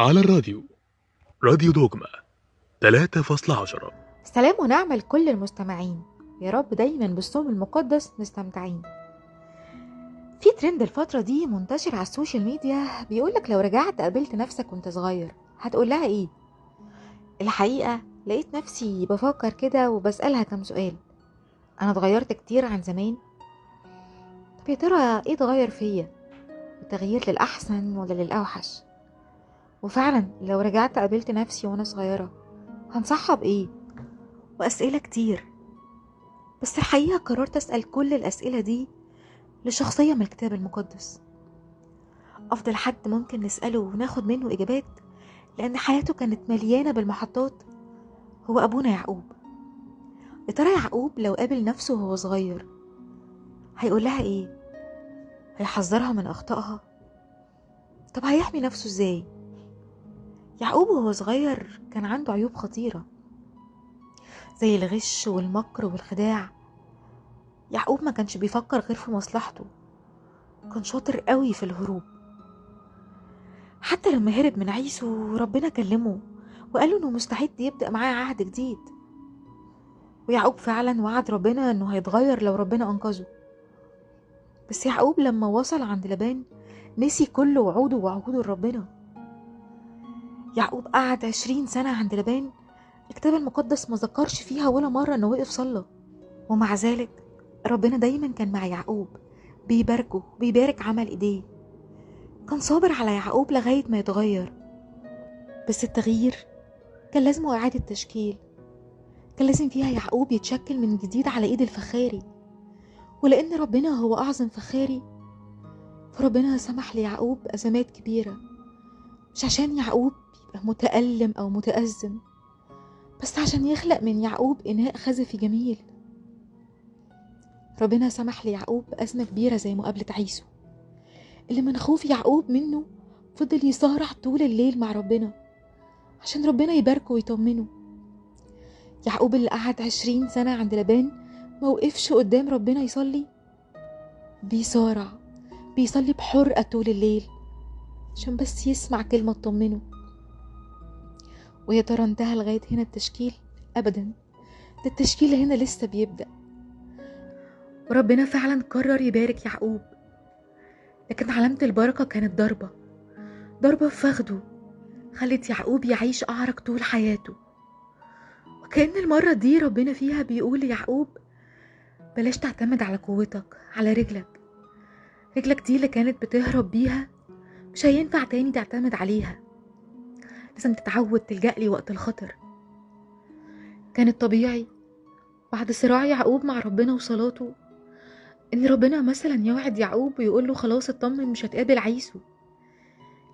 على الراديو، راديو دوجما 3.10. سلام ونعمة لكل المستمعين، يا رب دايما بالصوم المقدس مستمتعين. في ترند الفترة دي منتشر على ال social media بيقولك لو رجعت قابلت نفسك وانت صغير هتقول لها ايه؟ الحقيقة لقيت نفسي بفكر كده وبسألها كم سؤال. انا اتغيرت كتير عن زمان، طب يا ترى ايه اتغير فيا؟ التغيير للأحسن ولا للأوحش؟ وفعلا لو رجعت قابلت نفسي وانا صغيرة هنصحها بايه؟ وأسئلة كتير. بس الحقيقة قررت أسأل كل الأسئلة دي لشخصية من الكتاب المقدس، أفضل حد ممكن نسأله وناخد منه إجابات لأن حياته كانت مليانة بالمحطات، هو أبونا يعقوب. يا ترى يعقوب لو قابل نفسه وهو صغير هيقول لها إيه؟ هيحذرها من أخطائها؟ طب هيحمي نفسه إزاي؟ يعقوب وهو صغير كان عنده عيوب خطيرة زي الغش والمكر والخداع. يعقوب ما كانش بيفكر غير في مصلحته، كان شاطر قوي في الهروب. حتى لما هرب من عيسو ربنا كلمه وقاله انه مستعد يبدأ معاه عهد جديد، ويعقوب فعلا وعد ربنا انه هيتغير لو ربنا انقذه. بس يعقوب لما وصل عند لبان نسي كل وعوده وعهوده لربنا. يعقوب قعد 20 سنة عند لبان، الكتاب المقدس ما ذكرش فيها ولا مرة انه وقف صلى، ومع ذلك ربنا دايما كان مع يعقوب، بيباركه بيبارك عمل ايديه. كان صابر على يعقوب لغاية ما يتغير، بس التغيير كان لازمه إعادة تشكيل، كان لازم فيها يعقوب يتشكل من جديد على ايد الفخاري. ولأن ربنا هو أعظم فخاري، فربنا سمح ليعقوب أزمات كبيرة، مش عشان يعقوب يبقى متألم أو متأزم، بس عشان يخلق من يعقوب إناء خزفي جميل. ربنا سمح ليعقوب بأزمة كبيرة زي مقابلة عيسو، اللي من خوف يعقوب منه فضل يسهر طول الليل مع ربنا عشان ربنا يباركه ويطمنه. يعقوب اللي قعد 20 سنة عند لبان ما وقفش قدام ربنا يصلي، بيصارع بيصلي بحرقة طول الليل عشان بس يسمع كلمة تطمنه. ويا ترى انتهى لغاية هنا التشكيل؟ أبدا، ده التشكيل هنا لسه بيبدأ. وربنا فعلا قرر يبارك يعقوب، لكن علامة البركة كانت ضربة في فخده خلت يعقوب يعيش أعرج طول حياته. وكأن المرة دي ربنا فيها بيقول ليعقوب بلاش تعتمد على قوتك، على رجلك، رجلك دي اللي كانت بتهرب بيها مش هينفع تاني تعتمد عليها، لازم تتعود تلجأ لي وقت الخطر. كان الطبيعي بعد صراع يعقوب مع ربنا وصلاته إن ربنا مثلا يوعد يعقوب ويقول له خلاص اطمن مش هتقابل عيسو،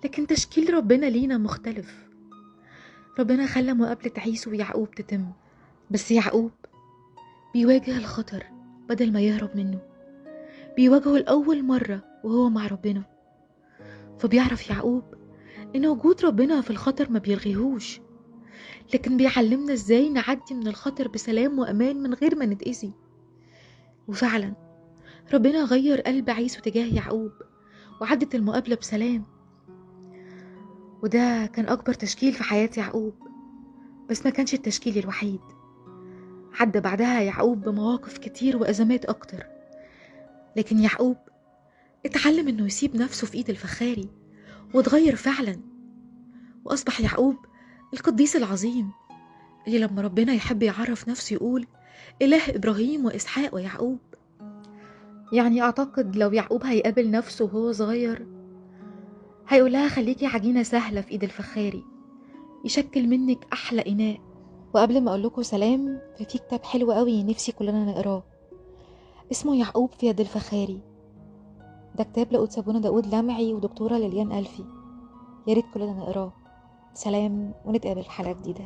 لكن تشكيل ربنا لينا مختلف. ربنا خلى مقابلة عيسو ويعقوب تتم، بس يعقوب بيواجه الخطر بدل ما يهرب منه، بيواجهه لأول مرة وهو مع ربنا. فبيعرف يعقوب إن وجود ربنا في الخطر ما بيلغيهوش، لكن بيعلمنا إزاي نعدي من الخطر بسلام وأمان من غير ما نتأذي. وفعلا ربنا غير قلب عيسو تجاه يعقوب وعدت المقابلة بسلام، وده كان أكبر تشكيل في حياة يعقوب، بس ما كانش التشكيل الوحيد. عدى بعدها يعقوب بمواقف كتير وأزمات أكتر، لكن يعقوب اتعلم إنه يسيب نفسه في إيد الفخاري واتغير فعلا، وأصبح يعقوب القديس العظيم اللي لما ربنا يحب يعرف نفسه يقول إله إبراهيم وإسحاق ويعقوب. يعني أعتقد لو يعقوب هيقابل نفسه وهو صغير هيقولها خليكي عجينة سهلة في إيد الفخاري يشكل منك أحلى إناء. وقبل ما أقول لكم سلام، ففي كتاب حلو قوي نفسي كلنا نقراه اسمه يعقوب في يد الفخاري. ده كتاب لقدس أبونا داود لمعي ودكتورة ليليان ألفي، يا ريت كلنا نقراه. سلام ونتقابل في حلقة جديدة.